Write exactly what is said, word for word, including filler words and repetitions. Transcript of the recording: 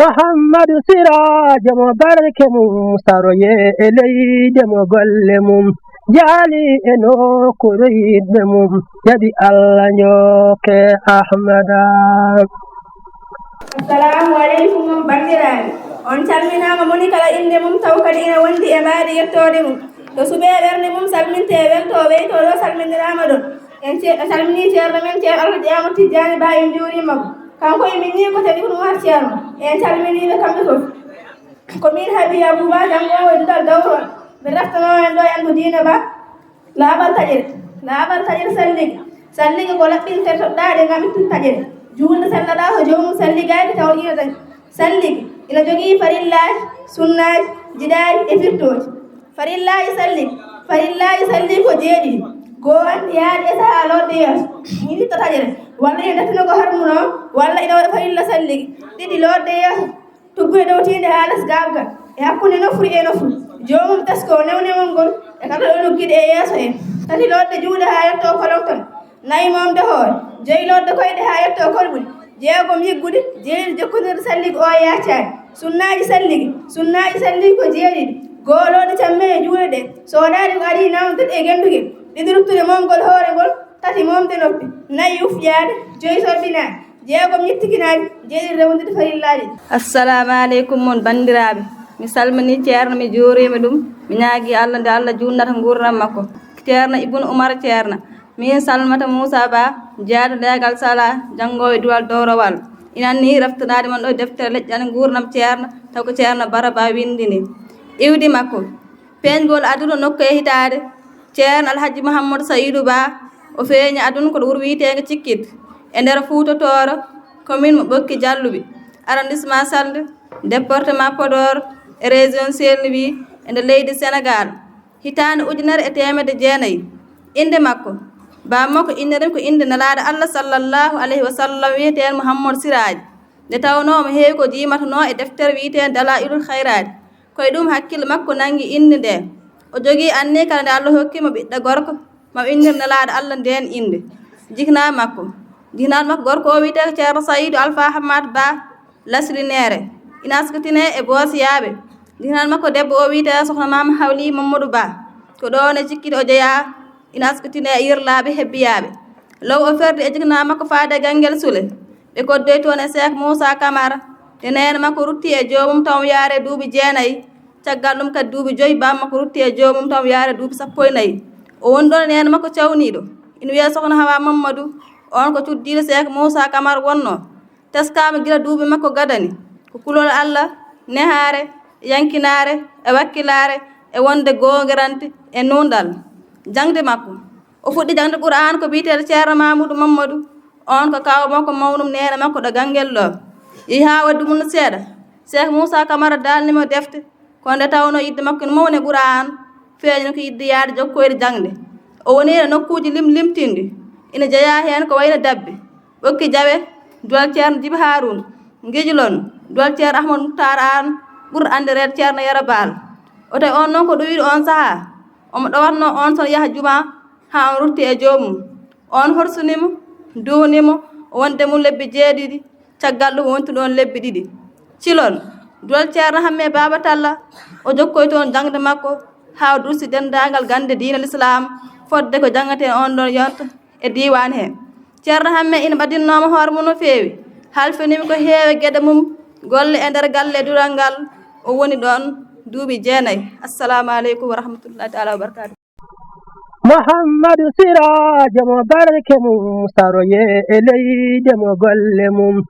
Muhammadu Siraajo mo barke mum, saroye e leyde mo golle mum, jaali e nokkuure yiɗɓe mum, jaɓi Allah njooke Ahmada. Assalamu aleykum, on banndiraaɓe. On calminaama moni kala innde mum, taw kadi ina wondi e mbaadi yettoode mum. To suɓee ɓernde mum salmintee, weltoo weytoo ɗo salmindiraama ɗon. En ce-, en calminii ceerno men, ceerno Alhaji Amadou Tidiani Ba, en njuuriima mo. Kanko e min nii ko tawi ɗum har ceerno. En calminii ɓe kamɓe fof. Ko min Habiya Buuba, janngoowo e duɗal dawro. Mi raftanoo en ɗo e anndu diine ba. Laaɓal taƴere. Laaɓal taƴere salligi. Salligi ko laɓɓinte toɗɗaaɗe ngam ittude taƴere. Juulde sellaɗaa ko joomum salligaaki taw ina dañi. Salligi ina jogii farillaaji, sunnaaji, jiɗaaji e firtooji. Farillaaji salligi. Farillaaji salligi ko jeeɗiɗi. Goo anndi yaade e sahaa lootde yeeso. Ina itta taƴere. Walla ina dartina ko harmunoo, walla ina waɗa farilla salligi. Ɗiɗi lootde yeeso. Tuggude dow tiinde haa les gaaɓgal. E hakkunde nofru e nofru. Joomum teskoo newnewol ngol e kala ɗo luggiɗe e yeeso en. Tati lootde juuɗe haa yottoo kolonton. Nayi momde hoore. Joyi lootde koyɗe haa yottoo kolɓuli. Jeegom yiggude, jeeɗiɗi jokkondirde salligi o yaacaani. Sunnaaji salligi. Sunnaaji salligi ko jeeɗiɗi. Goo lootde cammee e juuɗe ɗe. Soodaade ko adii naamndude e genndugel. Ɗiɗi ruttude momgol hoore ngol. Tati momde noppi. Nayi ufƴaade. Joyi sorbinaade. Jeegom yettikinaade. Jeeɗiɗi rewondirde farillaaji. Assalamu aleykum mon banndiraaɓe. Mi salminii ceerno, mi juuriima ɗum. Mi ñaagii Allah nde Allah juutnata nguurndam makko. Ceerno Ibnu Umar Ceerno. Miin Salmata Muusa Ba, jeyaaɗo leegal sala, janngoowo e duɗal dowrowal. Ina anniyi raftanaade mon ɗo deftere leƴƴannde nguurndam ceerno, taw ko ceerno Bara Ba winndini. Iwdi makko. Peeñgol aduna nokku e hitaade, ceerno Alhaji Mouhamadou Saïdou Ba, o feeñi aduna ko ɗo wuro wiyeteego Cikkit, e nder Fuuta Tooro, commune mo Ɓokki Jalluɓi, arrondissement Saldé, département Podor, e région Saint-Louis, e nder leydi Sénégal. Hitaande ujunere e teemedde jeenayi. Innde makko, baaba makko innirimo ko innde Nelaaɗo Allah sallallahu alayhi wa sallam wiyeteeɗo Muhammadu Siraaji. Nde tawnoo omo heewi ko jiimatonoo e deftere wiyeteende Dalaa'ilul Khayraati. Ko e ɗum hakkille makko nanngi innde ndee. O jogii anniya kala nde Allah hokki mo ɓiɗɗo gorko, ma o innir Nelaaɗo Allah ndeen innde. Jiknaaɓe makko. Jiknaaɗo makko gorko o wiyetee ko Ceerno Sayidu Alfa Hammat Ba. Laslineere, ina askitine e Boosiyaaɓe. Jiknaaɗo makko debbo o wiyetee Sokhna Maama Hawli Mamadou Ba. Ko ɗoon e Cikkit o jeyaa, ina askitine e Yirlaaɓe Hebbiyaaɓe. Law o ferdi e jiknaaɗo makko faade e Ganngel Sule. Ɓe koddoyi toon e Seek Muusa Kamara. Nde neene makko rutti e joomum taw omo yaare duuɓi jeenayi. Caggal ɗum kadi duuɓi joyi, baaba makko rutti e joomum taw omo yaare duuɓi sappo e nayi. O woni ɗoon e neene makko cawniiɗo. Ina wiyee Sokhna Hawa Mamadou. Oon ko cuddiiɗo Seek Muusa Kamara wonnoo. Teskaama gila duuɓi makko gadani, ko kulol Allah, nehaare, yankinaare, e wakkilaare, e wonde goongirante, e nuunɗal. Jaŋde makko. O fuɗɗi jaŋde Qur'aan ko biyeteeɗo Ceerno Mamuudu Mammadu, oon ko kaaw makko mawnum neene makko ɗo Ganngel ɗo. Yehi haa waɗi dumunna seeɗa, Seek Muusa Kamara daalni mo defte, ko nde tawnoo yiɗde makko ene mawni e Qur'aan, feeñani ko yiɗde yahde jokkoyde jaŋde. O woni e nokkuuji lim-, limtinɗi, ina jeyaa heen ko wayno Dabbe, Ɓokki Jawe, duɗal Ceerno Jibi Haaruun, Ngijlon, duɗal Ceerno Ahmadu Muktaar Aan, ɓurɗo anndireede Ceerno Yero Baal. O tawi oon noon ko ɗowiiɗo oon sahaa, omo ɗowatnoo oon son yaha jumaa haa oon rutti e joomum. Oon horsini mo, duwni mo, o wondi e mum lebbi jeeɗiɗi, caggal ɗum o wonti ɗoon lebbi ɗiɗi. Cilon, duɗal Ceerno Hammee Baaba Talla, o jokkoyi toon jaŋde makko haa o dursi denndaangal gannde diine Lislaam, fodde ko janngetee oon ɗoon yonta e diiwaan he. Ceerno Hammee ina ɓadinnoo mo hoore mum no feewi, halfinii mo ko heewi e geɗe mum, golle e nder galle e duɗal ngal, o woni ɗoon duuɓi jeenayi. Assalaamu aleykum wa rahmatullaahi taala wa barakaatuh. Muhammadu Siraajo mo barke mum, saroye e leyde mo golle mum,